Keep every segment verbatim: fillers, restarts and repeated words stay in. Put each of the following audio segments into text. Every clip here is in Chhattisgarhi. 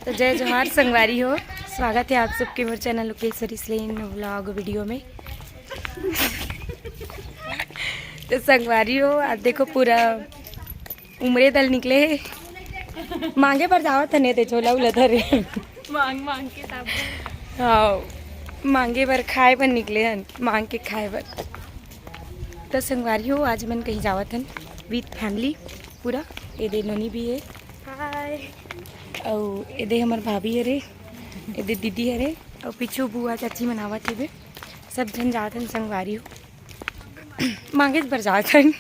तो जय जोहार संगवारी हो, स्वागत है आप सबके मोर चैनल लोकेश्वरी स्लेन व्लॉग वीडियो में। तो संगवारी हो, आज देखो पूरा उमरे दल निकले हे, मांगे बर जावत हन, ए दे झोला उला धरे। मांग मांग के सब। हाँ, मांगे बर, खाए बर निकले हन, मांग के खाए बर। तो संगवारी हो, आज मन कहीं जावत हन with family पूरा। ए दे नोनी भी है। हाय। अउ ए दे हमर भाभी हरे, ए दे दीदी हरे, अउ पीछू बुआ चाची मन आवत हेबे। सब झन जात हन संगवारी हो। मांगेच बर जात हन।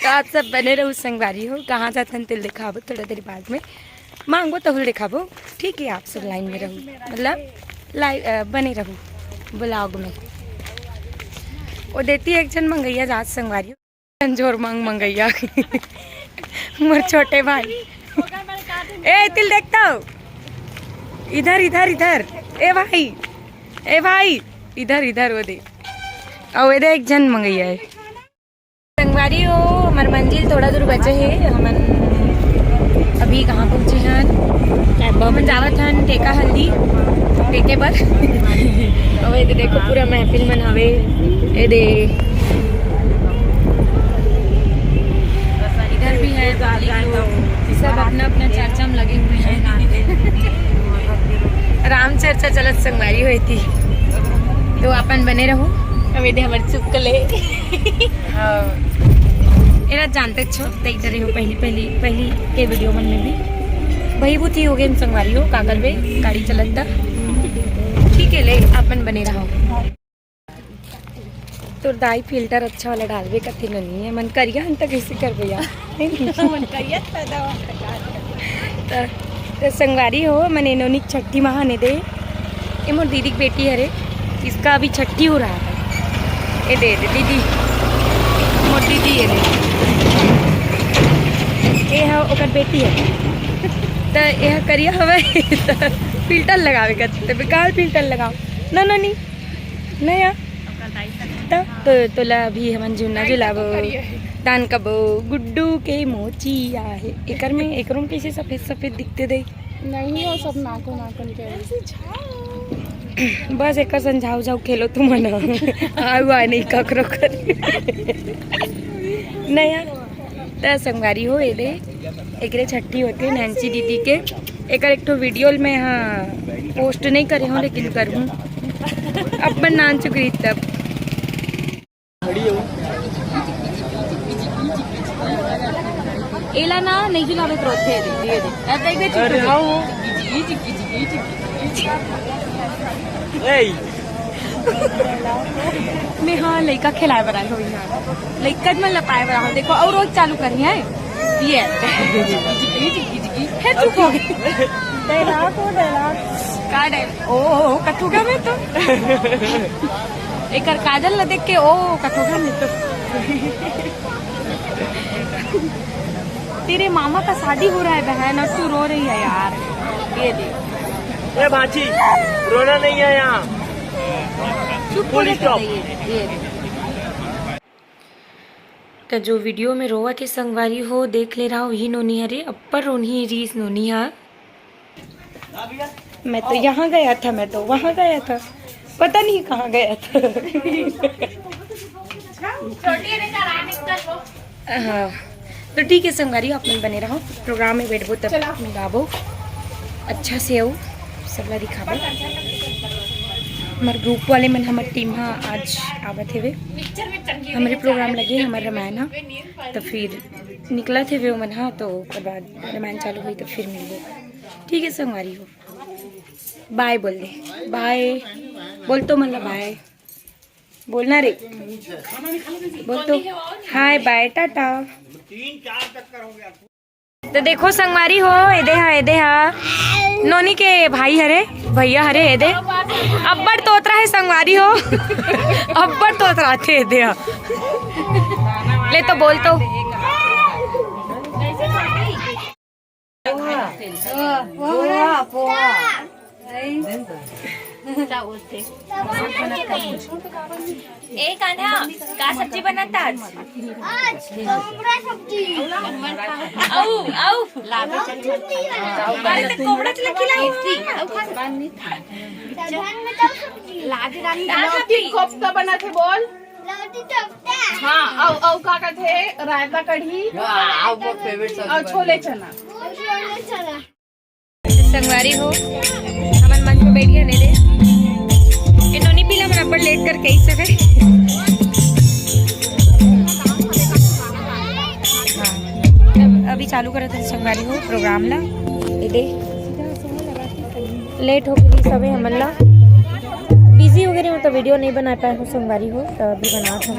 तो आप सब बने रहू संगवारी हो, कहाँ जात हन तेल दिखाबो थोड़ा देर बाद में। मांगबो तहुल दिखाबो, ठीक है? आप सब लाइन में रहू, मतलब लाइ-, अ, बने रहू व्लॉग में। ओ देती एक झन मंगैया जात संगवारी हो, अंजोर मांग मंगैया। मोर छोटे भाई। ए, तिल देखता हो? इधर, इधर, इधर। ए भाई, ए भाई, इधर, इधर, वो दे। अउ ए दे एक झन मंगैया है। संगवारी हो, हमर मंजिल थोड़ा दूर बचे हे। हमन अभी कहाँ पहुँचे हन? हमन जावत हन टेका हल्दी टेके बर। अउ ए दे देखो, पूरा महफिल मन हवे। ए दे इधर भी है, सब अपना अपना चर्चा में लगे हुए हैं। राम चर्चा चलत संगवारी होती, तो अपन बने रहू। अब ए दे हमर चुपकले। हाँ। एला जानते छो, देख रहे हो पहली, पहली, पहली के वीडियो मन में भी। वही बुद्धि हो गए संगवारी हो, का करबे, गाड़ी चलत था। ठीक है, ले अपन बने रहो। तोर दाई फिल्टर अच्छा वाला डालबे कथे ननी है, मन करिया हन त कैसे करबे यार? मन करिया पैदा होता। त, त संगवारी हो, मने नोनी छठी महाने दे। ए मोर दीदी के बेटी हरे, इसका अभी छठी हो रहा है। ए दे, दे दीदी, मोर दीदी ए दे। ए ह ओकर बेटी है। त ए ह करिया हवे, त फिल्टर लगावे का, त बेकार फिल्टर लगाओ। ना, ना, नहीं। नहीं यार। त, तो, तोला अभी हमन झुन्ना झुलाबो, दान कबो, गुड्डू के मोची आहे। एकर में, एकरो में कैसे सफेद सफेद दिखते दे? नहीं, वो सब नाको नाकन के। बस एकर संझाव जाओ खेलो तुमन। आउ आ नहीं ककरो कर। नहीं यार, त संगवारी हो, ए दे, एकरे छट्ठी होथे नैन्सी दीदी के। एकर एक ठो वीडियो मैं, हाँ, पोस्ट नहीं करे हूँ, लेकिन करूँ। अपन नान चुकरी तब। एला ना नहीं झुलावे तो रोथे दे, दे, दे। अब देख दे, अरे चुप हो। हाँ। ए। मैं हाँ, लइका खिलाए बर आए हो यहाँ। लइका मन लपाए बर आए हो। देखो, और रोज चालू करनी है। ये। फिर चुप हो गई। डायलॉग हो, डायलॉग। का डायल-, ओ, ओ, ओ, कथू का मैं तो। एकर काजल ला देख के, ओ, कथू का मैं तो। तेरे मामा का शादी हो रहा है बहन, और तू रो रही है यार। ये देख। ए भांची, रोना नहीं है यहाँ। चुप हो full जा stop। ये, ये देख। त जो वीडियो में रोवत हे संगवारी हो, देख ले रहा हो, ही नोनी हरे, अब्बड़ रोनही रीस नोनी हा। मैं तो यहाँ गया था, मैं तो वहाँ गया था, पता नहीं कहाँ गया था। हाँ, तो ठीक है संगवारी, आप मन बने रहो, प्रोग्राम में बैठबो तब मिलाबो, अच्छा से आओ, सबला दिखाबो। हमारे ग्रुप वाले मन, हमारे टीम हा आज आवत हेवे, हमारे प्रोग्राम लगे, हमारे रामायण हा, तो फिर निकलत हेवे ओमन हा, तो ओकर बाद रामायण चालू होई तो फिर मिलबो। ठीक है संगवारी हो, बाय बोल दे, बाय बोल तो, मतलब बाय बोलना रे, बोल तो, हाय बाय टाटा। तो देखो संगवारी हो, एदे हा, एदे हा नोनी के भाई हरे, भैया हरे, एदे अब्बड़ तोतरा है संगवारी हो। अब्बड़ तोतरा थे एदे हा। ले तो बोल तो। पोहा, पोहा। ए कान्हा, का सब्जी बनात आज? आज कोमड़ा सब्जी। अउ, अउ। लाल चटनी बना। अरे तो कोमड़ा चला खिलाओ। धान में तो सब्जी। लाल चटनी। कोफ्ता बनाथे बोल। लौटी कोफ्ता। हाँ, अउ, अउ का कथे, रायता कढ़ी। हाँ, अउ वो फेवरेट सब्जी अउ छोले चना। छोले चना। संगवारी हो, हमन मंच पे बैठ गए ने रे। ए नोनी पीला मन अब्बड़ लेट करके आई से। हाँ, अभी चालू करत हे संगवारी हो प्रोग्राम ला। ए दे, लेट हो गई सबे हमन ला, बिजी हो गए रहे हो तो वीडियो नहीं बना पाए हो संगवारी हो, तो अभी बनात हूँ।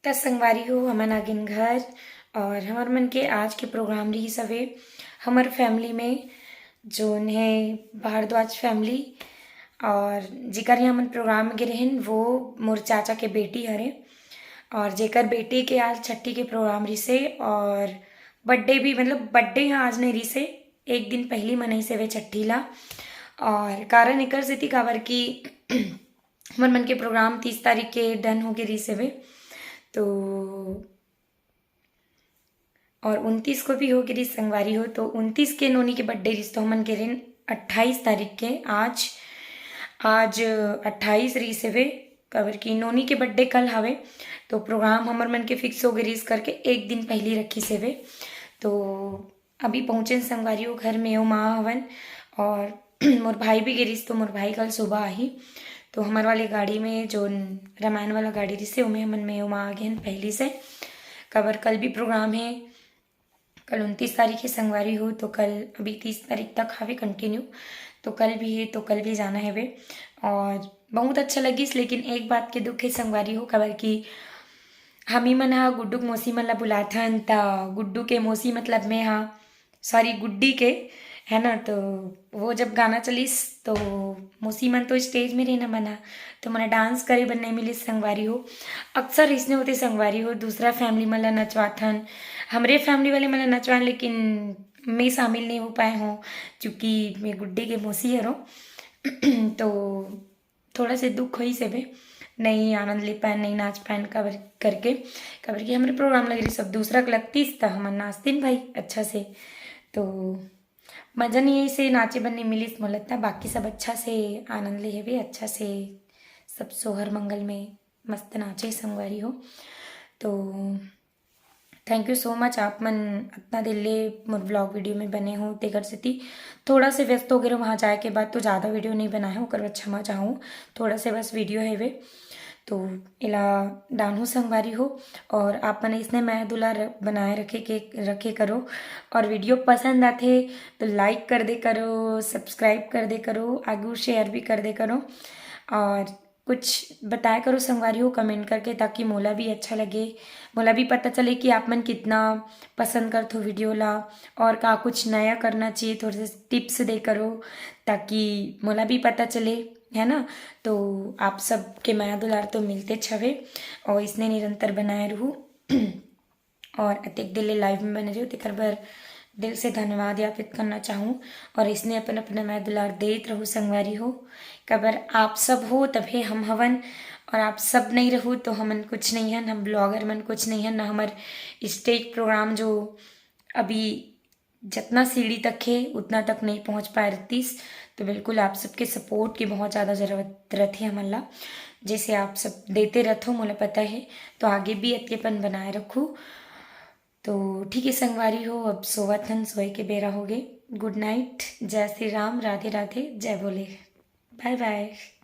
त संगवारी हो, हमन आ गेन घर और हमर मन के आज के प्रोग्राम रहिस हवे हमर फैमिली में, जोन हे भारद्वाज फैमिली, और जेकर यहाँ हमन प्रोग्राम में गे रहेन, वो मोर चाचा के बेटी हरे, और जेकर बेटी के आज छठी के प्रोग्राम रिसे, और बर्थडे भी, मतलब, बर्थडे यहाँ आज नहीं रिसे, एक दिन पहली मनाइस हवे छठी ला। और कारण एकर सेती काबर कि हमर मन के प्रोग्राम तीस तारीख के डन होके रिहिस हवे, तो और उनतीस को भी होके रिहिस संगवारी हो, तो उनतीस के नोनी के बर्थडे रिहिस, तो हमन के रेन अट्ठाईस तारीख के, आज, आज अट्ठाईस रिहिस हवे, काबर कि नोनी के बर्थडे कल हवे, तो प्रोग्राम हमर मन के फिक्स होके रिहिस करके एक दिन पहली रखिस हवे। तो अभी पहुँचेन संगवारी हो घर में, ओमा हवन, और मोर भाई भी गे रिहिस, तो मोर भाई कल सुबह आही। तो हमर वाले गाड़ी में, जो रामायण वाला गाड़ी रिहिसे, ओमे हमन में ओमा आ गेन पहली से, काबर कल भी प्रोग्राम हे, कल उनतीस तारीख हे संगवारी हो, तो कल अभी तीस तारीख तक हवे कंटिन्यू, तो कल भी हे, तो कल भी जाना हवे। और बहुत अच्छा लगिस, लेकिन एक बात के दुख हे संगवारी हो, काबर कि हमी मन ह गुड्डू के मौसी मन ला बुलाथन, त गुड्डू के मौसी मतलब मैं ह, सॉरी, गुड्डी के, है ना, तो वो जब गाना चलिस तो मौसी मन तो स्टेज में रहिन, हमन ह तो मोला डांस करे बर नहीं मिलिस संगवारी हो। अक्सर अइसने होथे संगवारी हो, दूसरा फैमिली मन ला नचवाथन, हमरे फैमिली वाले मन ला नचवान, लेकिन मैं शामिल नहीं हो पाए हूँ, क्योंकि मैं गुड्डी के मौसी हरों। तो थोड़ा से दुख होइस हवे, नहीं आनंद ले पाएन, नहीं नाच पाएन, काबर करके, काबर कि हमरे प्रोग्राम लगे रहिस, सब दूसरा के लगतिस, त हमन नाचतिन भाई अच्छा से। तो मजा नहीं, ऐसे नाचे बर नहीं मिलिस मोला, त बाकी सब अच्छा से आनंद ले हवे, अच्छा से सब सोहर मंगल में मस्त नाचे संगवारी हो। तो thank you so much, आप मन अतना देर ले मोर vlog video में बने हो, तेकर सेती थोड़ा से व्यस्त हो गए रहो वहाँ जाए के बाद, तो ज़्यादा video नहीं बनाए हो, ओकर बर क्षमा चाहूँ। थोड़ा से बस video है वे, तो एला डालहूँ संगवारी हो। और आप मन इसने मया दुलार बनाए रखे के, रखे करो। और video पसंद आथे तो like कर दे करो, subscribe कर दे करो, आगू share भी कर दे करो। और कुछ बताया करो संगवारी हो comment करके, ताकि मोला भी अच्छा लगे, मोला भी पता चले कि आप मन कितना पसंद करथो video ला, और का कुछ नया करना चाहिए, थोड़े से tips दे करो, ताकि मोला भी पता चले, है ना। तो आप सब के मया दुलार तो मिलते हवे, और इसने निरंतर बनाए रहू। और अतेक देर ले live में बने रहो, तेकर बर दिल से धन्यवाद ज्ञापित करना चाहूँ। और इसने अपन अपना मया दुलार देत रहू संगवारी हो, काबर आप सब हो तभे हम हवन, और आप सब नहीं रहू तो हमन कुछ नहीं हन, हम blogger मन कुछ नहीं हन, ना हमर stage program जो अभी जतना सीढ़ी तक हे उतना तक नहीं पहुँच पाए रहतिस। तो बिल्कुल आप सबके support की बहुत ज़्यादा ज़रूरत रथे हमन ला, जैसे आप सब देते रथो मोला पता है, तो आगे भी अतकेपन बनाए रखू। तो ठीक है संगवारी हो, अब सोवत हन, सोए के बेरा हो गए। Good night, जय श्री राम, राधे राधे, जय भोले, bye bye।